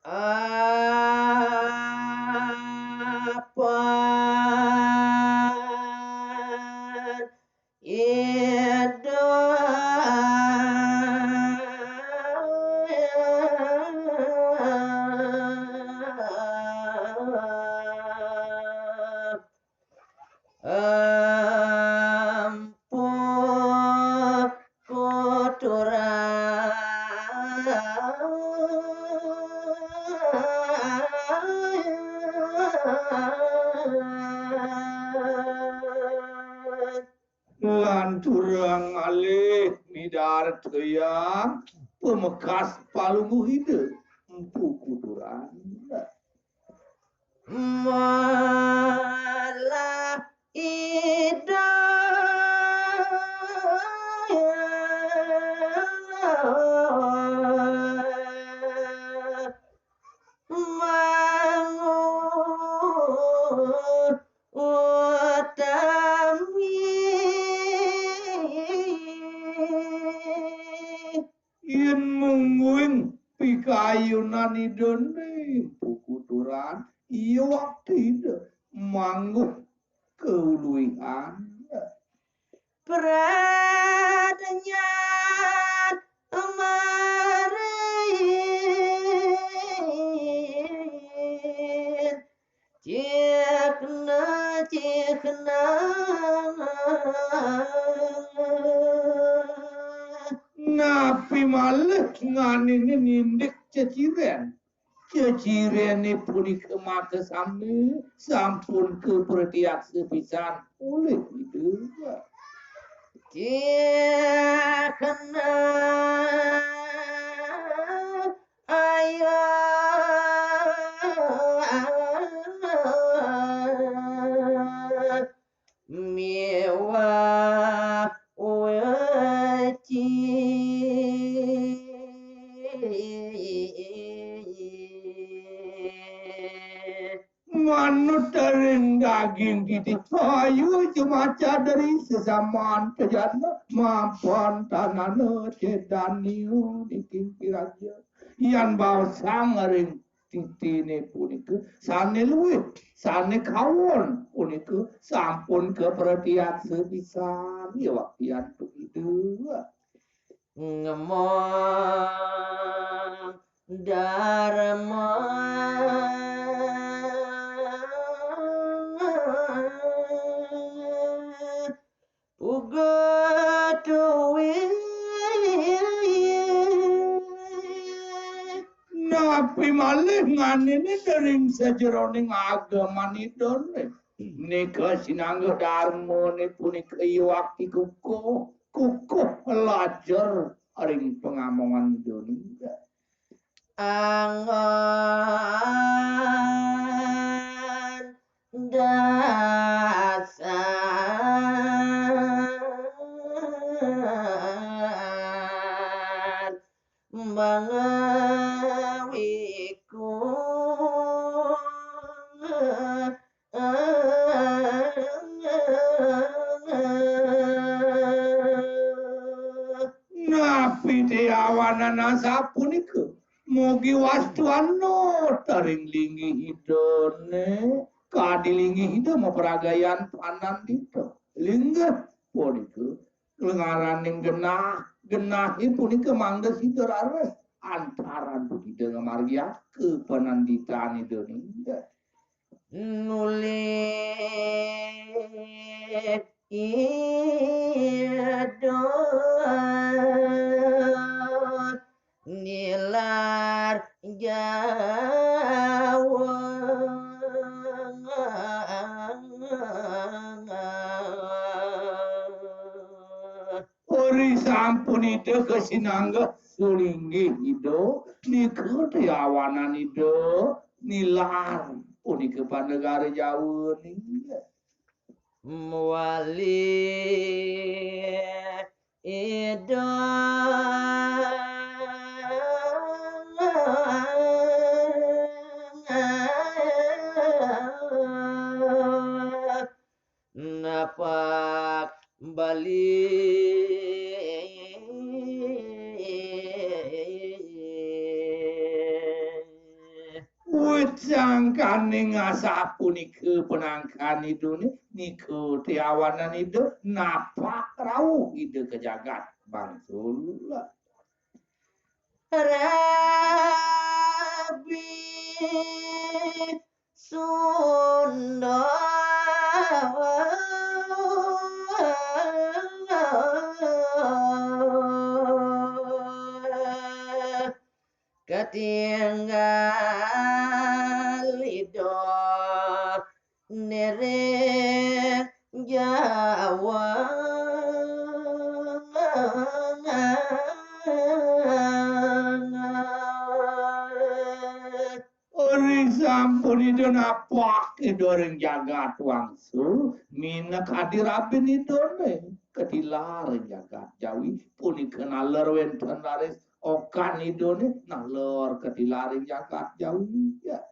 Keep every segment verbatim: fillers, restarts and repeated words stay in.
Apan Ida Empu Kuturan. Lanturang malih midartayang pamekas palungguh Ida, Empu Kuturan. Malah Ida mangun utami. Yen mungguing pikayunan Ida ning Empu Kuturan, iya wakti Ida mangguh kauluihan. Pradnyat mari Cihna, cihna. Napi malih nganine nindik ceciren? Cecirene punika makasami sampun kapratiaksa pisan olih Ida. Cihna. Ayo. Miwah weci. Manut ring daging titi, ayu cemaca dari sesaman kejana, mapan tanana cedania diking piraja. Yan baosang ring titine punika, sane luih, sane kawon punika, sampun kapratiaksa pisan, ya waktian punika. Ngemong darma. Puga tuwi. Napi malih nganine ring sajeroning agaman Idane? Nika sinanggeh darmane punika iwakti kukuh, kukuh lajer ring pangamongan Idane. Angon dasar mangawiku. Napi te awanan asapunika? Mugi wastuana taring linggih Idane, kadi linggih Ida mapragayan panandita. Linggih punika ngaraning genah, genahe punika mangda sida raris antaran Ida ngamargiaka pananditan Idane. Nuli Ida nilar Jawa. Ori sampun Ida kasinanggeh linggih Ida, nika te awanan Ida nilar punika panegara Jawa nika. Mawali Ida napak Bali. Sangkaning asapunika panangkan Idané, nika té awanan Ida napak rauh Ida ka jagat bangsul. Rabi Sunda. Katingal Ida nirih Jawa. Ori sampun Ida napak Ida ring jagat wangsul, minakadi rabin Idané katilar ring jagat Jawi, punika naler wénten raris okan Idané naler katilar ring jagat Jawi. Ya.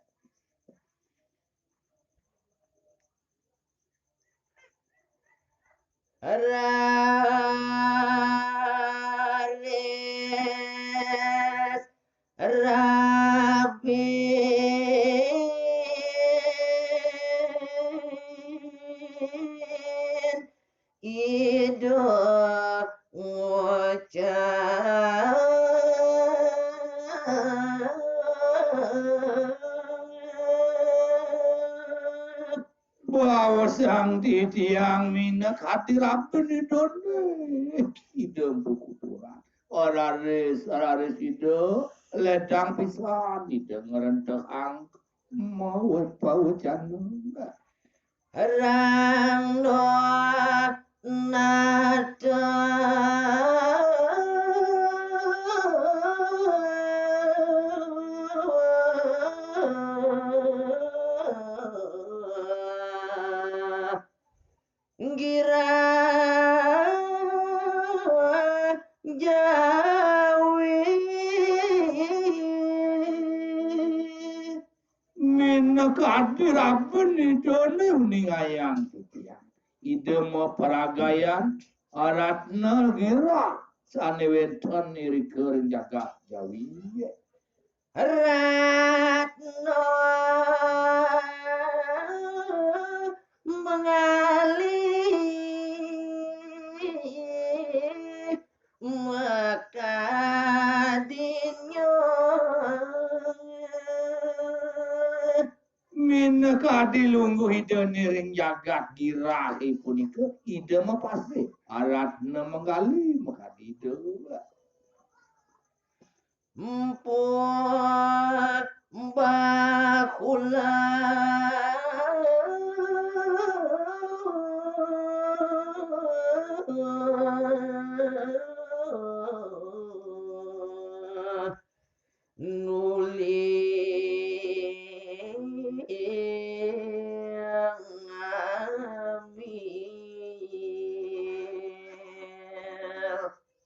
Raris rabin Ida ngucap. Baosang titiang minakadi rabin Idané, Ida Mpu Kuturan. Raris, raris Ida ledang pisan, Ida ngrentehang mawa pawecana. Rangda nata girah Jawi. Minakadi rabin Idané uningayang titiang. Ida maparagayan Ratna Girah sané wénten irika ring jagat Jawi. Ratna manggalih makadinya. Minakadi lungguh Idané ring jagat Girahé punika, Ida mapasih Ratna manggalih makadi Ida. Mpu Bakula nuli ngami.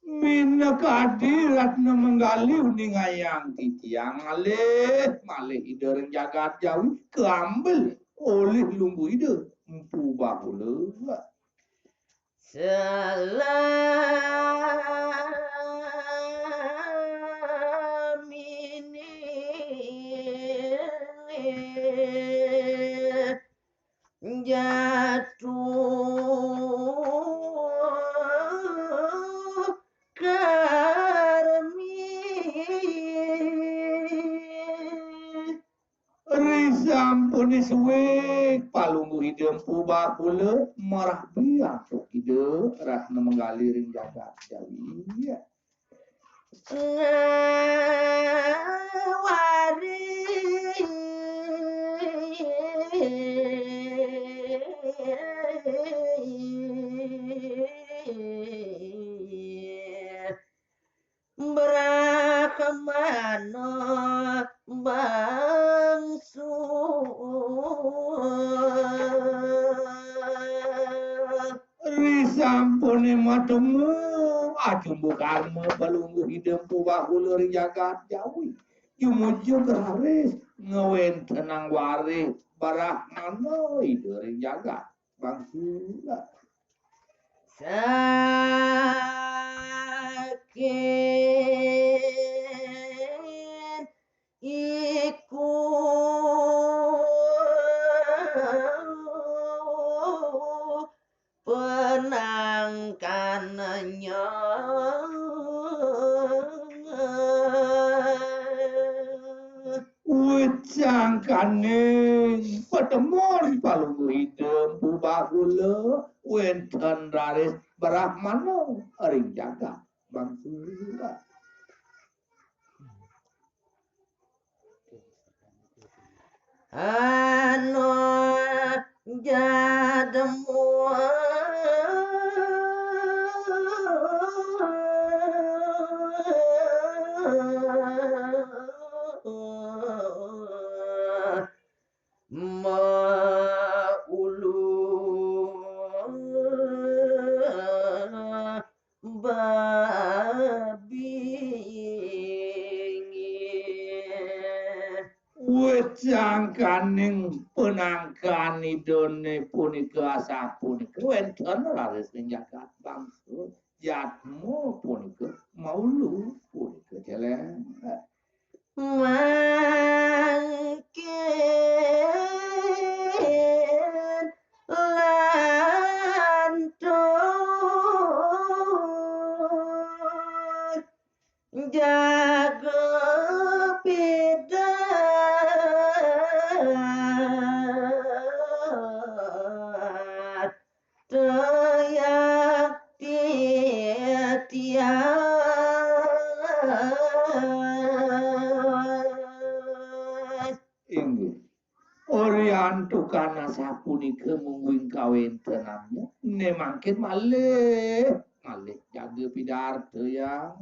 Minakadi Ratna Manggalih uningayang titiang malih, malih Ida ring jagat Jawi kaambil olih lungguh Ida Mpu Bakula. Salamini jatuh karmi. Risampuné suwé Palungguh Ida Mpu Bakula marabdi antuk Ida Ratna Manggalih ring jagat Jawi. Ngawari Brahmana bangsu. Risampuné matemu, acumbu karma Palungguh Ida Mpu Bakula ring jagat Jawi. Jumujug raris ngawéntenang warih Brahmana Ida ring jagat bangsu. Saking iku Wit sangkaning patemon Palungguh Ida Empu Bahula wénten raris Brahmana ring jagat Bangsa. Anu jadmu maulu babi. Wit sangkaning panangkan Idané punika asapunika wénten raris ring jagat Bangsa. Jadma punika maulu punika céléng. Mangkin lantur jaga pidan tayang titiang. Inggih. Oriantukan asapunika mungguing kawéntenannya, né mangkin malih, malih jaga pidarta yang.